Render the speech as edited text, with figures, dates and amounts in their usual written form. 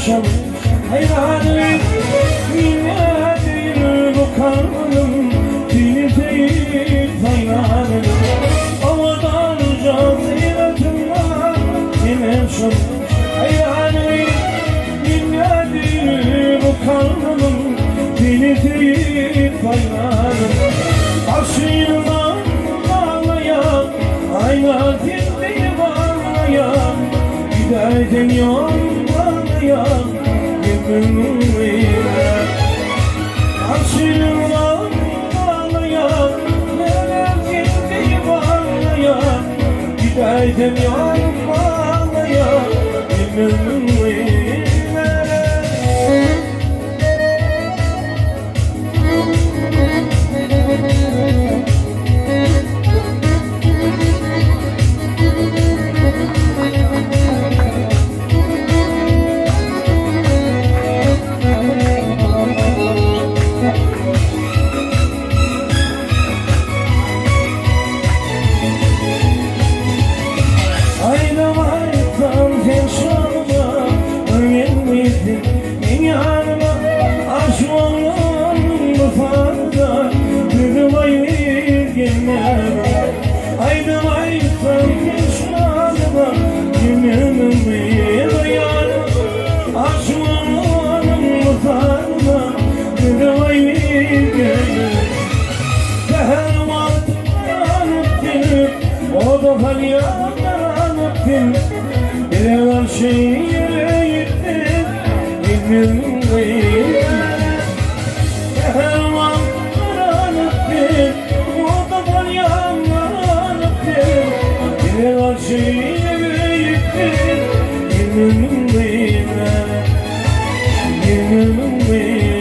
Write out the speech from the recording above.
şam Haýran Dünýä düýn bu kalbym Seni söýüp saýlanym Owadanja syratym bar Senem şam Haýran Dünýä düýn bu kalbym Seni söýüp saýlanym Arşyňda aglaýan Aýna sende baglaýan Gidäýseň ýol Gidäýsem ýol baglaýan Aýdym aýtsam sen şanyma Gelmeýsiň meň ýanyma Aşyk oglan bu sada Sözüm aýyp gelmäge Aýdym aýtsam sen şanyma Gelmeýsiň ýanyma Aşyk oglan bu sada Sözüm aýyp gelmäge Säher wagty ýanyp gelip Oda salýan ýanyp gelip Bire garşy ýere ýitdim Gelmegiň Säher wagty ýanyp gelip Oda salýan ýanyp gelip Bire garşy ýere ýitdim Gelmegiň Gelmegiň.